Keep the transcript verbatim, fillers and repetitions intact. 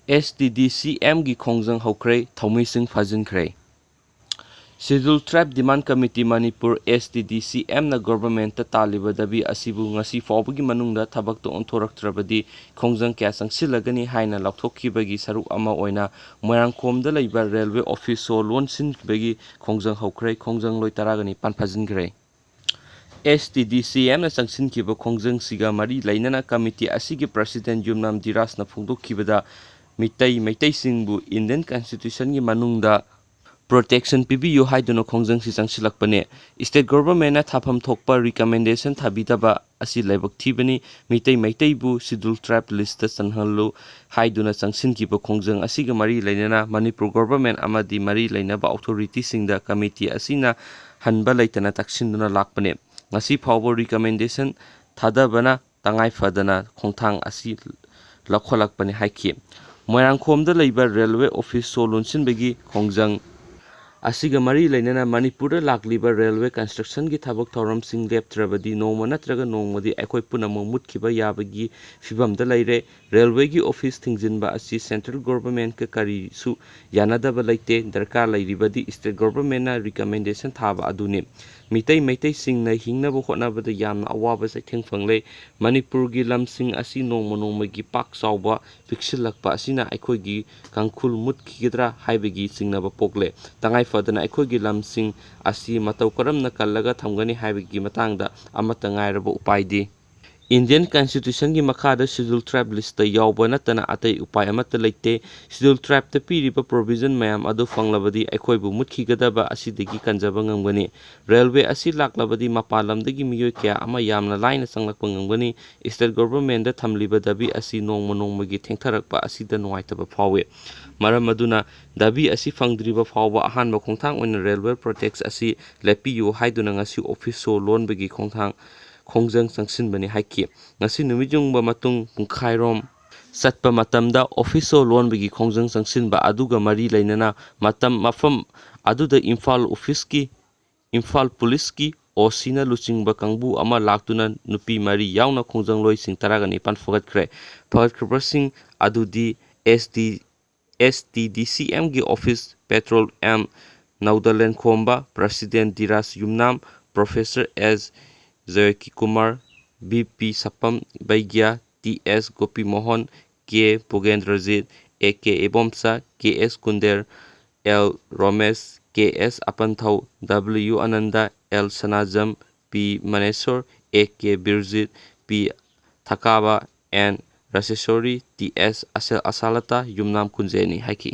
ꯑꯦꯁ T D ꯁꯤ ꯑꯦꯝꯒꯤ ꯈꯣꯡꯖꯪ ꯍꯧꯈ꯭ꯔꯦ, ꯊꯧꯃꯤꯁꯤꯡ ꯐꯥꯖꯤꯟꯈ꯭ꯔꯦ꯫ Scheduled Tribe Demand Committee ꯃꯅꯤꯄꯨꯔ, ꯑꯦꯁ ꯇꯤ ꯗꯤ ꯁꯤ ꯑꯦꯝꯅ ꯒꯣꯚꯔꯟꯃꯦꯟꯠꯇ ꯇꯥꯜꯂꯤꯕ ꯗꯥꯕꯤ ꯑꯁꯤꯕꯨ ꯉꯁꯤ ꯐꯥꯎꯕꯒꯤ ꯃꯅꯨꯡꯗ ꯊꯕꯛꯇ ꯑꯣꯟꯊꯣꯔꯛꯇ꯭ꯔꯕꯗꯤ ꯈꯣꯡꯖꯪ ꯀꯌꯥ ꯆꯪꯁꯤꯜꯂꯒꯅꯤ ꯍꯥꯏꯅ ꯂꯥꯎꯊꯣꯛꯈꯤꯕꯒꯤ ꯁꯔꯨꯛ ꯑꯃ ꯑꯣꯏꯅ ꯃꯣꯏꯔꯥꯡꯈꯣꯝꯗ ꯂꯩꯕ ꯔꯦꯜꯋꯦ ꯑꯣꯐꯤꯁ ꯁꯣ ꯂꯣꯟꯁꯤꯟꯕꯒꯤ ꯈꯣꯡꯖꯪ ꯍꯧꯈ꯭ꯔꯦ꯫ ꯈꯣꯡꯖꯪ ꯂꯣꯏ ꯇꯔꯥꯒ ꯅꯤꯄꯥꯟ ꯐꯥꯖꯤꯟꯈ꯭ꯔꯦ꯫ ꯑꯦꯁ ꯇꯤ ꯗꯤ ꯁꯤ ꯑꯦꯝꯅ ꯆꯪꯁꯤꯟꯈꯤꯕ ꯈꯣꯡꯖꯪꯁꯤꯒ ꯃꯔꯤ ꯂꯩꯅꯅ ꯀꯃꯤꯇꯤ ꯑꯁꯤꯒꯤ ꯄ꯭ꯔꯁꯤꯗꯦꯟꯠ ꯌꯨꯝꯅꯥꯝ ꯙꯤꯔꯥꯖꯅ ꯐꯣꯡꯗꯣꯛꯈꯤꯕꯗ, ꯃꯤꯇꯩ ꯃꯩꯇꯩꯁꯤꯡꯕꯨ ꯏꯟꯗꯤꯌꯟ ꯀꯟꯁꯇꯤꯇ꯭ꯌꯨꯁꯟꯒꯤ ꯃꯅꯨꯡꯗ ꯄ꯭ꯔꯣꯇꯦꯛꯁꯟ ꯄꯤꯕꯤꯌꯨ ꯍꯥꯏꯗꯨꯅ ꯈꯣꯡꯖꯪꯁꯤ ꯆꯪꯁꯤꯜꯂꯛꯄꯅꯤ꯫ ꯁ꯭ꯇꯦꯠ ꯒꯣꯚꯔꯟꯃꯦꯟꯠꯅ ꯊꯥꯐꯝ ꯊꯣꯛꯄ ꯔꯤꯀꯃꯦꯟꯗꯦꯁꯟ ꯊꯥꯕꯤꯗꯕ ꯑꯁꯤ ꯂꯥꯏꯕꯛ ꯊꯤꯕꯅꯤ꯫ ꯃꯤꯇꯩ ꯃꯩꯇꯩꯕꯨ ꯁꯤꯗꯨꯜ ꯇ꯭ꯔꯥꯏꯕ ꯂꯤꯁꯇ ꯆꯟꯍꯜꯂꯨ ꯍꯥꯏꯗꯨꯅ ꯆꯪꯁꯤꯟꯈꯤꯕ ꯈꯣꯡꯖꯪ ꯑꯁꯤꯒ ꯃꯔꯤ ꯂꯩꯅꯅ ꯃꯅꯤꯄꯨꯔ ꯒꯣꯚꯔꯟꯃꯦꯟꯠ ꯑꯃꯗꯤ ꯃꯔꯤ ꯂꯩꯅꯕ ꯑꯣꯊꯣꯔꯤꯇꯤꯁꯤꯡꯗ ꯀꯃꯤꯇꯤ ꯑꯁꯤꯅ ꯍꯟꯕ ꯂꯩꯇꯅ ꯇꯛꯁꯤꯟꯗꯨꯅ ꯂꯥꯛꯄꯅꯤ꯫ ꯉꯁꯤ ꯐꯥꯎꯕ ꯔꯤꯀꯃꯦꯟꯗꯦꯁꯟ ꯊꯥꯗꯕꯅ ꯇꯉꯥꯏ ꯐꯗꯅ ꯈꯣꯡꯊꯥꯡ ꯑꯁꯤ ꯂꯧꯈꯠꯂꯛꯄꯅꯤ ꯍꯥꯏꯈꯤ꯫ ꯃꯣꯏꯔꯥꯡꯈꯣꯝꯗ ꯂꯩꯕ ꯔꯦꯜꯋꯦ ꯑꯣꯐꯤꯁ ꯁꯣ ꯂꯣꯟꯁꯤꯟꯕꯒꯤ ꯈꯣꯡꯖꯪ ꯑꯁꯤꯒ ꯃꯔꯤ ꯂꯩꯅꯅ ꯃꯅꯤꯄꯨꯔꯗ ꯂꯥꯛꯂꯤꯕ ꯔꯦꯜꯋꯦ ꯀꯟꯁꯇ꯭ꯔꯛꯁꯟꯒꯤ ꯊꯕꯛ ꯊꯧꯔꯝꯁꯤꯡ ꯂꯦꯞꯇ꯭ꯔꯕꯗꯤ ꯅꯣꯡꯃ ꯅꯠꯇ꯭ꯔꯒ ꯅꯣꯡꯃꯗꯤ ꯑꯩꯈꯣꯏ ꯄꯨꯝꯅꯃꯛ ꯃꯨꯠꯈꯤꯕ ꯌꯥꯕꯒꯤ ꯐꯤꯕꯝꯗ ꯂꯩꯔꯦ꯫ ꯔꯦꯜꯋꯦꯒꯤ ꯑꯣꯐꯤꯁ ꯊꯤꯡꯖꯤꯟꯕ ꯑꯁꯤ ꯁꯦꯟꯇ꯭ꯔꯦꯜ ꯒꯣꯚꯔꯟꯃꯦꯟꯠꯀ ꯀꯔꯤꯁꯨ ꯌꯥꯅꯗꯕ ꯂꯩꯇꯦ꯫ ꯗꯔꯀꯥꯔ ꯂꯩꯔꯤꯕꯗꯤ ꯁ꯭ꯇꯦꯠ ꯒꯣꯚꯔꯟꯃꯦꯟꯠꯅ ꯔꯤꯀꯃꯦꯟꯗꯦꯁꯟ ꯊꯥꯕ ꯑꯗꯨꯅꯤ꯫ ꯃꯤꯇꯩ ꯃꯩꯇꯩꯁꯤꯡꯅ ꯍꯤꯡꯅꯕ ꯍꯣꯠꯅꯕꯗ ꯌꯥꯝꯅ ꯑꯋꯥꯕ ꯆꯩꯊꯦꯡ ꯐꯪꯂꯦ꯫ ꯃꯅꯤꯄꯨꯔꯒꯤ ꯂꯝꯁꯤꯡ ꯑꯁꯤ ꯅꯣꯡꯃ ꯅꯣꯡꯃꯒꯤ ꯄꯥꯛ ꯆꯥꯎꯕ ꯄꯤꯛꯁꯤꯜꯂꯛꯄ ꯑꯁꯤꯅ ꯑꯩꯈꯣꯏꯒꯤ ꯀꯥꯡꯈꯨꯜ ꯃꯨꯠꯈꯤꯒꯗ꯭ꯔꯥ ꯍꯥꯏꯕꯒꯤ ꯆꯤꯡꯅꯕ ꯄꯣꯛꯂꯦ꯫ ꯇꯉꯥꯏ ꯐꯗꯅ ꯑꯩꯈꯣꯏꯒꯤ ꯂꯝꯁꯤꯡ ꯑꯁꯤ ꯃꯇꯧ ꯀꯔꯝꯅ ꯀꯜꯂꯒ ꯊꯝꯒꯅꯤ ꯍꯥꯏꯕꯒꯤ ꯃꯇꯥꯡꯗ ꯑꯃꯠꯇ ꯉꯥꯏꯔꯕ ꯎꯄꯥꯏꯗꯤ ꯏꯟꯗꯤꯌꯟ ꯀꯟꯁꯇꯤꯇ꯭ꯌꯨꯁꯟꯒꯤ ꯃꯈꯥꯗ ꯁꯤꯗꯨꯜ ꯇ꯭ꯔꯥꯏꯕ ꯂꯤꯁꯇ ꯌꯥꯎꯕ ꯅꯠꯇꯅ ꯑꯇꯩ ꯎꯄꯥꯏ ꯑꯃꯠꯇ ꯂꯩꯇꯦ꯫ ꯁꯤꯗꯨꯜ ꯇ꯭ꯔꯥꯏꯕꯇ ꯄꯤꯔꯤꯕ ꯄ꯭ꯔꯣꯚꯤꯖꯟ ꯃꯌꯥꯝ ꯑꯗꯨ ꯐꯪꯂꯕꯗꯤ ꯑꯩꯈꯣꯏꯕꯨ ꯃꯨꯠꯈꯤꯒꯗꯕ ꯑꯁꯤꯗꯒꯤ ꯀꯟꯖꯕ ꯉꯝꯒꯅꯤ꯫ ꯔꯦꯜꯋꯦ ꯑꯁꯤ ꯂꯥꯛꯂꯕꯗꯤ ꯃꯄꯥꯟ ꯂꯝꯗꯒꯤ ꯃꯤꯑꯣꯏ ꯀꯌꯥ ꯑꯃ ꯌꯥꯝꯅ ꯂꯥꯏꯅ ꯆꯪꯂꯛꯄ ꯉꯝꯒꯅꯤ꯫ ꯁ꯭ꯇꯦꯠ ꯒꯣꯚꯔꯟꯃꯦꯟꯠꯗ ꯊꯝꯂꯤꯕ ꯗꯥꯕꯤ ꯑꯁꯤ ꯅꯣꯡꯃ ꯅꯣꯡꯃꯒꯤ ꯊꯦꯡꯊꯔꯛꯄ ꯑꯁꯤꯗ ꯅꯨꯡꯉꯥꯏꯇꯕ ꯐꯥꯎꯏ꯫ ꯃꯔꯝ ꯑꯗꯨꯅ ꯗꯥꯕꯤ ꯑꯁꯤ ꯐꯪꯗ꯭ꯔꯤꯕ ꯐꯥꯎꯕ ꯑꯍꯥꯟꯕ ꯈꯣꯡꯊꯥꯡ ꯑꯣꯏꯅ ꯔꯦꯜꯋꯦ ꯄ꯭ꯔꯣꯇꯦꯛꯁ ꯑꯁꯤ ꯂꯦꯞꯄꯤꯌꯨ ꯍꯥꯏꯗꯨꯅ ꯉꯁꯤ ꯑꯣꯐꯤꯁ ꯁꯣ ꯂꯣꯟꯕꯒꯤ ꯈꯣꯡꯊꯥꯡ ꯈꯣꯡꯖꯪ ꯆꯪꯁꯤꯟꯕꯅꯤ ꯍꯥꯏꯈꯤ꯫ ꯉꯁꯤ ꯅꯨꯃꯤꯠ ꯌꯨꯡꯕ ꯃꯇꯨꯡ ꯄꯨꯡꯈꯥꯏꯔꯣꯝ ꯆꯠꯄ ꯃꯇꯝꯗ ꯑꯣꯐꯤꯁ ꯁꯣ ꯂꯣꯟꯕꯒꯤ ꯈꯣꯡꯖꯪ ꯆꯪꯁꯤꯟꯕ ꯑꯗꯨꯒ ꯃꯔꯤ ꯂꯩꯅꯅ ꯃꯇꯝ ꯃꯐꯝ ꯑꯗꯨꯗ ꯏꯝꯐꯥꯜ ꯑꯣꯐꯤꯁꯀꯤ, ꯏꯝꯐꯥꯜ ꯄꯨꯂꯤꯁꯀꯤ ꯑꯣ ꯁꯤꯅ ꯂꯨꯆꯤꯡꯕ ꯀꯥꯡꯕꯨ ꯑꯃ ꯂꯥꯛꯇꯨꯅ ꯅꯨꯄꯤ ꯃꯔꯤ ꯌꯥꯎꯅ ꯈꯣꯡꯖꯪꯂꯣꯏꯁꯤꯡ ꯇꯔꯥꯒ ꯅꯤꯄꯥꯟ ꯐꯒꯠꯈ꯭ꯔꯦ꯫ ꯐꯒꯠꯈ꯭ꯔꯕꯁꯤꯡ ꯑꯗꯨꯗꯤ S D S T D ꯁꯤ ꯑꯦꯝꯒꯤ office petrol M Noudalen Khomba, president Dhiraj Yumnam, professor S Jayakikumar, V P Sapam Beigya, T S Gopimohon, K Pugendrajit, A K Ibomcha, K S Kunder, L Romesh, K S Apanthou, W Ananda, L Sanajam, P Manesor, A K Birjit, P Thakaba, N Rashesori, T S ꯑꯁ-, ꯑꯁꯥꯂꯇꯥ ꯌꯨꯝꯅꯥꯝ ꯀꯨꯟꯖꯦꯅꯤ ꯍꯥꯏꯈꯤ꯫